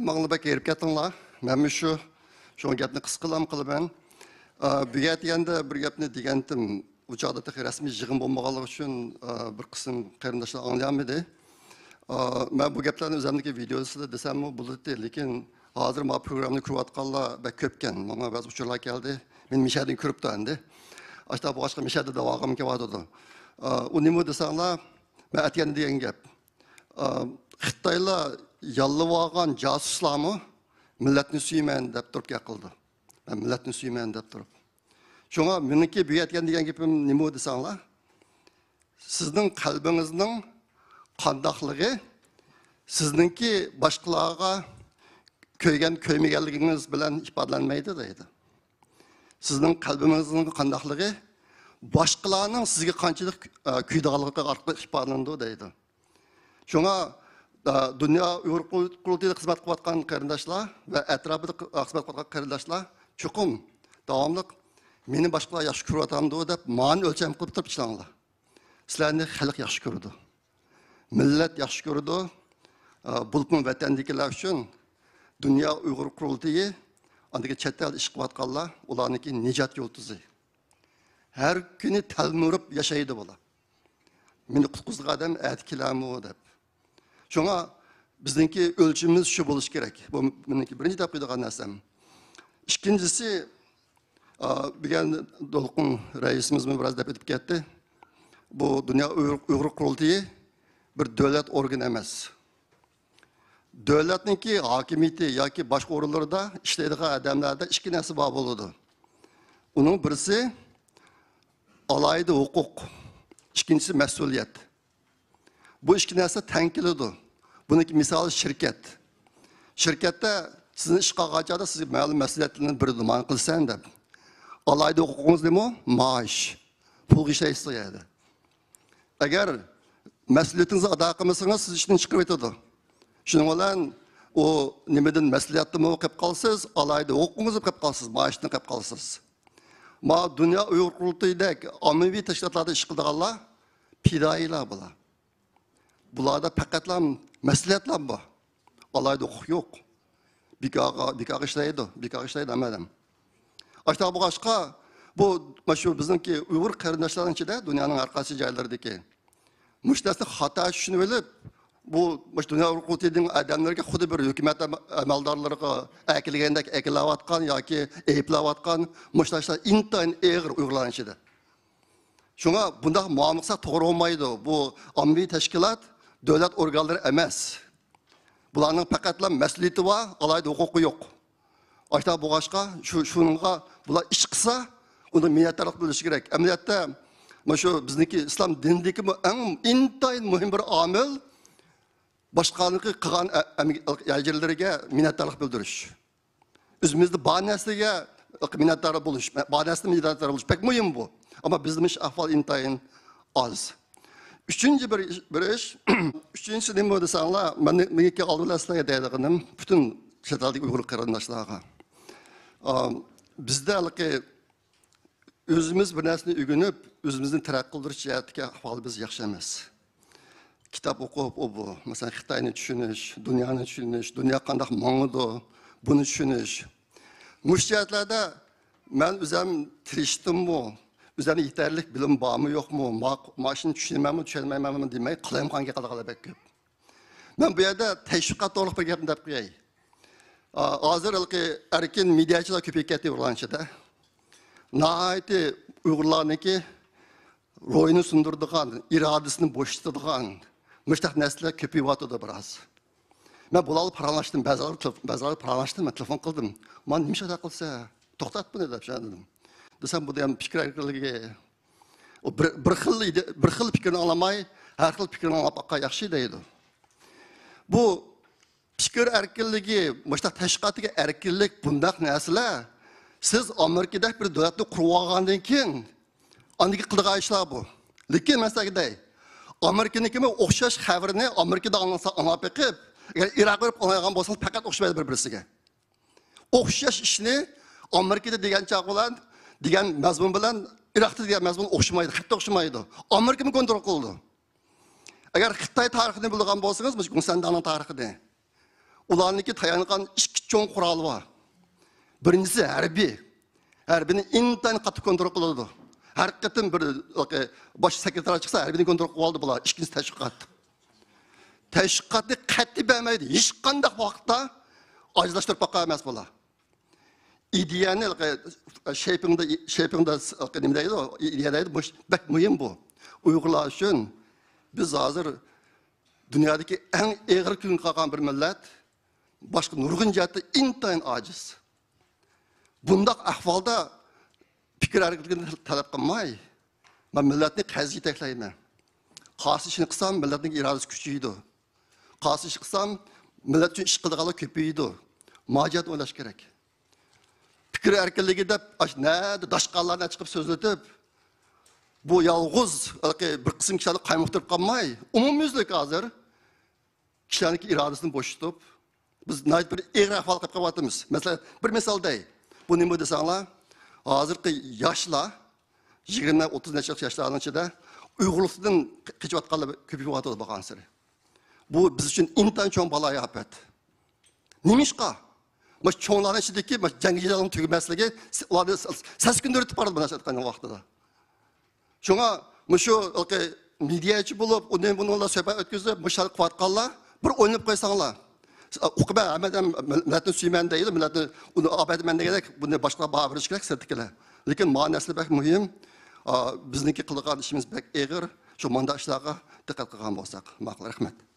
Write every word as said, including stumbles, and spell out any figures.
ماڭىلا بەك ھېرىپ كەتتىڭلار. مەنمۇ شۇ، شۇڭا گەپنى قىسقىلا قىلىمەن. ئا، بۈگۈن ئەتىگەندە بىر گەپنى دېگەنتىم. ئۇ چاغدا تېخى رەسمىي يىغىن بولمىغانلىقى ئۈچۈن، ئا، بىر قىسىم قېرىنداشلار ئاڭلىيالمىدى. ئا، مەن بۇ گەپلەرنى ئۆزۈمنىڭكى ۋىدېيوسىدا دېسەممۇ بولاتتى، لېكىن ھازىر ما پروگراممىنى كۆرۈۋاتقانلار بەك كۆپكەن. ماڭا بەزى ئۇچۇرلار كەلدى. مېنى مىشەدىن كۆرۈپتۇ ئەمدى. ئاشتا بولغاچقا مىشەدە داۋاغىم كېلىۋاتىدۇ. ئا، ئۇ نېمە دېسەڭلار، مەن ئەتىگەندە دېگەن گەپ. ئا، خىتايلار ياللىۋالغان جاسۇسلارمۇ مىللەتنى سۆيىمەن دەپ تۇرۇپ گەپ قىلىدۇ. مەن مىللەتنى سۆيىمەن دەپ تۇرۇپ. شۇڭا مېنىڭكى بۈگۈن ئېيتقان دېگەن گېپىم نېمە دېسەڭلار، سىزنىڭ قەلبىڭىزنىڭ قانداقلىقى سىزنىڭكى باشقىلارغا كۆيگەن كۆيمىگەنلىكىڭىز بىلەن ئىپادىلەنمەيدۇ دەيدۇ. سىزنىڭ قەلبىڭىزنىڭ قانداقلىقى باشقىلارنىڭ سىزگە قانچىلىك، ئە، كۆيىدىغانلىقى ئارقىلىق ئىپادىلىنىدۇ دەيدۇ. شۇڭا، ئە، دۇنيا ئۇيغۇر قۇرۇلتىيىدا خىزمەت قىلىۋاتقان قېرىنداشلار ۋە ئەتراپىدا خىزمەت قىلىۋاتقان قېرىنداشلار چوقۇم داۋاملىق مېنى باشقىلار ياخشى كۆرۈۋاتامدۇ دەپ مانى ئۆلچەم قىلىپ تۇرۇپ ئىشلەڭلار. سىلەرنى خەلق ياخشى كۆرىدۇ. مىللەت ياخشى كۆرىدۇ. ئە، بولۇپمۇ ۋەتەندىكىلەر ئۈچۈن دۇنيا ئۇيغۇر قۇرۇلتىيى، ئاندىكى چەت ئەلدە ئىش قىلىۋاتقانلار، ئۇلارنىڭكى نىجات يۇلتۇزى. ھەر كۈنى تەلمۈرۈپ ياشايدۇ بۇلار. مېنى قۇتقۇزغان ئادەم ئەتە كېلەرمۇ دەپ. شۇڭا بىزنىڭكى ئۆلچىمىمىز شۇ بولۇشى كېرەك. بۇ مېنىڭكى بىرىنچى دەپ قويىدىغان نەرسەم. ئىككىنچىسى، ئا، بۈگۈن دولقۇن رەئىسىمىزمۇ بىراز دەپ ئۆتۈپ كەتتى. بۇ دۇنيا ئۇيغۇر، ئۇيغۇر قۇرۇلتىيى بىر دۆلەت ئورگىنى ئەمەس. دۆلەتنىڭكى ھاكىمىيىتى ياكى باشقا ئورۇنلىرىدا ئىشلەيدىغان ئادەملەردە ئىككى نەرسە بار بولىدۇ. ئۇنىڭ بىرسى ئالاھىدە ھوقۇق، ئىككىنچىسى مەسئۇلىيەت. بۇ ئىككى نەرسە تەڭ كېلىدۇ. بۇنىڭكى مىسالى شىركەت. شىركەتتە سىزنى ئىشقا ئالغان چاغدا سىزگە مەلۇم مەسئۇلىيەتلەرنى بېرىدۇ، مانا قىلىسەن دەپ. ئالاھىدە ھوقۇقىڭىز نېمە؟ مائاش. پۇلغا ئىشلەيسىز ئۇ يەردە. ئەگەر مەسئۇلىيىتىڭىزنى ئادا قىلمىسىڭىز، سىز ئىشتىن چىقىرىۋېتىدۇ. شۇنىڭ بىلەن ئۇ نېمىدىن، مەسئۇلىيەتتىنمۇ قېلىپ قالىسىز، ئالاھىدە ھوقۇقىڭىزنى قېلىپ قالىسىز، مائاشتىن قېلىپ قالىسىز. ما دۇنيا ئۇيغۇر قۇرۇلتىيىدەك ئاممىۋى تەشكىلاتلاردا ئىش قىلىدىغانلار پىدائىيلار بۇلار. بۇلاردا پەقەتلا مەسئۇلىيەتلا بار. ئالاھىدە ھوقۇق يوق. بىكارغا، بىكارغا ئىشلەيدۇ، بىكارغا ئىشلەيدۇ ھەممە ئادەم. ئاشۇنداق بولغاچقا، بۇ، مانا شۇ بىزنىڭكى ئۇيغۇر قېرىنداشلارنىڭ ئىچىدە، دۇنيانىڭ ھەر قايسى جايلىرىدىكى، مۇشۇ نەرسىنى خاتا چۈشىنىۋېلىپ، بۇ، مۇشۇ دۇنيا ئۇيغۇر قۇرۇلتىيىنىڭ ئادەملىرىگە خۇددى بىر ھۆكۈمەت ئەم-، ئەمەلدارلىرىغا ئەركىلىگەندەك ئەركىلەۋاتقان ياكى ئەيىبلەۋاتقان، مۇشۇ نەرسىلەر ئىنتايىن ئېغىر ئۇيغۇرلارنىڭ ئىچىدە. شۇڭا بۇنداق مۇئامىلە قىلساق توغرا بولمايدۇ. بۇ ئاممىۋى تەشكىلات، دۆلەت ئورگانلىرى ئەمەس. بۇلارنىڭ پەقەتلا مەسئۇلىيىتى بار، ئالاھىدە ھوقۇقى يوق. ئاشۇنداق بولغاچقا، شۇ، شۇنىڭغا بۇلار ئىش قىلسا، ئۇنىڭ مىننەتدارلىق بىلدۈرۈشى كېرەك. ئەمەلىيەتتە، مانا شۇ بىزنىڭكى ئىسلام دىنىدىكىمۇ ئەڭ ئىنتايىن مۇھىم بىر ئامىل، باشقىلارنىڭكى قىلغان ئە-، ئەم-، ئەجىرلىرىگە مىننەتدارلىق بىلدۈرۈش. ئۆزىمىزدە بار نەرسىگە مىننەتدار بولۇش، بار نەرسىدە مىننەتدار بولۇش بەك مۇھىم بۇ. ئەمما بىزدە مۇشۇ ئەھۋال ئىنتايىن ئاز. ئۈچىنچى بىر ئىش، بىر ئىش، ئۈچىنچىسى نېمە دېسەڭلار، مەن، مېنىڭكى ئالدى بىلەن سىلەرگە دەيدىغىنىم، پۈتۈن چەت ئەلدىكى ئۇيغۇر قېرىنداشلارغا. ئا، بىزدە ھېلىقى ئۆزىمىز بىر نەرسىنى ئۆگىنىپ، ئۆزىمىزنى تەرەققىي قىلدۇرۇش جەھەتتىكى ئەھۋالىمىز ياخشى ئەمەس. كىتاب ئوقۇپ، ئۇ بۇ، مەسىلەن، خىتاينى چۈشىنىش، دۇنيانى چۈشىنىش، دۇنيا قانداق ماڭىدۇ، بۇنى چۈشىنىش. مۇشۇ جەھەتلەردە مەن ئۆزۈم تىرىشتىممۇ، ئۆزۈمدە يېتەرلىك بىلىم بارمۇ يوقمۇ، ما-، ماشىنى چۈشىنىمەنمۇ چۈشەنمەيمەنمۇ دېمەي، قالايمىقان گەپ قىلىدىغانلار بەك كۆپ. مەن بۇ يەردە تەشۋىقات توغرىلىق بىر گەپنى دەپ قوياي. ئا، ھازىر ھېلىقى ئەركىن مېدىياچىلار كۆپىيىپ كەتتى ئۇيغۇرلارنىڭ ئىچىدە. ناھايىتى ئۇيغۇرلارنىڭكى روھىنى سۇندۇرىدىغان، ئىرادىسىنى بوشىتىدىغان مۇشۇنداق نەرسىلەر كۆپىيىۋاتىدۇ بىراز. مەن بۇلارغا پاراڭلاشتىم، بەزىلەرگە تېل-، بەزىلەرگە پاراڭلاشتىم، مەن تېلېفون قىلدىم. مانا نېمە ئىش ئاتا قىلسا، توختات بۇنى دەپ شۇنداق دېدىم. دېسەم، بۇ دېگەن پىكىر ئەركىنلىكى. ئۇ بىر، بىر خىل ئىدى، بىر خىل پىكىرنى ئاڭلىماي، ھەر خىل پىكىرنى ئاڭلاپ باققان ياخشى دەيدۇ. بۇ پىكىر ئەركىنلىكى، مۇشۇنداق تەشۋىقاتتىكى ئەركىنلىك، بۇنداق نەرسىلەر سىز ئامېرىكىدەك بىر دۆلەتنى قۇرۇۋالغاندىن كېيىن ئاندىن كېيىن قىلىدىغان ئىشلار بۇ. لېكىن مەن سىلەرگە دەي، ئامېرىكىنىڭكىمۇ ئوخشاش خەۋىرىنى ئامېرىكىدا ئاڭلىسا، ئاڭلاپ بېقىپ، ئەگەر ئىراققا بېرىپ ئاڭلايدىغان بولسىڭىز، پەقەت ئوخشىمايدۇ بىر-، بىرسىگە. ئوخشاش ئىشنى ئامېرىكىدا دېگەن چاغ بىلەن، دېگەن مەزمۇن بىلەن ئىراقتا دېگەن مەزمۇن ئوخشىمايدۇ، قەتئىي ئوخشىمايدۇ. ئامېرىكىمۇ كونترول قىلىدۇ. ئەگەر خىتاي تارىخىنى بىلىدىغان بولسىڭىز، مۇشۇ گۇڭسەنداڭنىڭ تارىخىنى، ئۇلارنىڭكى تايانغان ئىككى چوڭ قورالى بار. بىرىنچىسى ھەربىي. ھەربىينى ئىنتايىن قاتتىق كونترول قىلىدۇ. ھەر قېتىم بىر باش سېكرېتار چىقسا، ھەربىينى كونترول قىلىۋالدى بۇلار. ئىككىنچىسى تەشۋىقات. تەشۋىقاتنى قەتئىي بەرمەيدۇ. ھېچقانداق ۋاقىتتا ئاجىزلاشتۇرۇپ باققان ئەمەس بۇلار. ئىدىيەنى، شېپىڭدا، شېپىڭدا، نېمە دەيدۇ؟ ئىدىيە دەيدۇ. بۇ بەك مۇھىم بۇ. ئۇيغۇرلار ئۈچۈن بىز ھازىر دۇنيادىكى ئەڭ ئېغىر كۈنگە قالغان بىر مىللەت. باشقا نۇرغۇن جەھەتتە ئىنتايىن ئاجىز. بۇنداق ئەھۋالدا پىكىر ئەركىنلىكىنى تەلەپ قىلماي، مەن مىللەتنى قەرزگە يېتەكلەيمەن. قايسى ئىشنى قىلسام، مىللەتنىڭ ئىرادىسى كۈچىيىدۇ. قايسى ئىش قىلسام، مىللەت ئۈچۈن ئىش قىلىدىغانلار كۆپىيىدۇ. ماجىراتنى ئويلاش كېرەك. پىكىر ئەركىنلىكى دەپ، ئاشۇ نەدە داشقاللارنى چىقىپ سۆزلىتىپ، بۇ يالغۇز بىر قىسىم كىشىلەرنى قايمۇقتۇرۇپ قالماي، ئومۇميۈزلۈك ھازىر كىشىلەرنىڭكى ئىرادىسىنى بوشىتىپ، بىز ناھايىتى بىر ئېغىر ئەھۋالغا قېلىپ قېلىۋاتىمىز. مەسىلەن، بىر مىسال دەي. بۇ نېمە دېسەڭلار، ھازىرقى ياشلار، يىگىرمە، ئوتتۇز نەچچە ياشلارنىڭ ئىچىدە ئۇيغۇرلۇقتىن قېچىۋاتقانلار كۆپىيىۋاتىدۇ بارغانسېرى. بۇ بىز ئۈچۈن ئىنتايىن چوڭ بالايىئاپەت. نېمىشقا؟ مۇشۇ چوڭلارنىڭ ئىچىدىكى مۇشۇ جەڭگىلىكنىڭ تۈگىمەسلىكى، ئۇلارنى سەسكىندۈرۈپ بارىدۇ بۇ نەرسە ئېيتقان ۋاقتىدا. شۇڭا مۇشۇ مېدىياچى بولۇپ، ئۇنى بۇنى بىلەن سۆھبەت ئۆتكۈزۈپ، مۇشۇ قىلىۋاتقانلار بىر ئويلىنىپ قويساڭلار. ئۇقۇبە ھەممىدەم مىللەتنى سۆيىمەن دەيدۇ، مىللەتنى ئۇنى ئاۋۇ ئەتىمەن دېگەندەك، بۇنى باشقىلار باھا بېرىشى كېرەك، سىرتتىكىلەر. لېكىن مانا نەرسىلەر بەك مۇھىم. ئا، بىزنىڭكى قىلىدىغان ئىشىمىز بەك ئېغىر. شۇ مانداق ئىشلارغا دىققەت قىلغان بولساق ماقۇل. رەھمەت.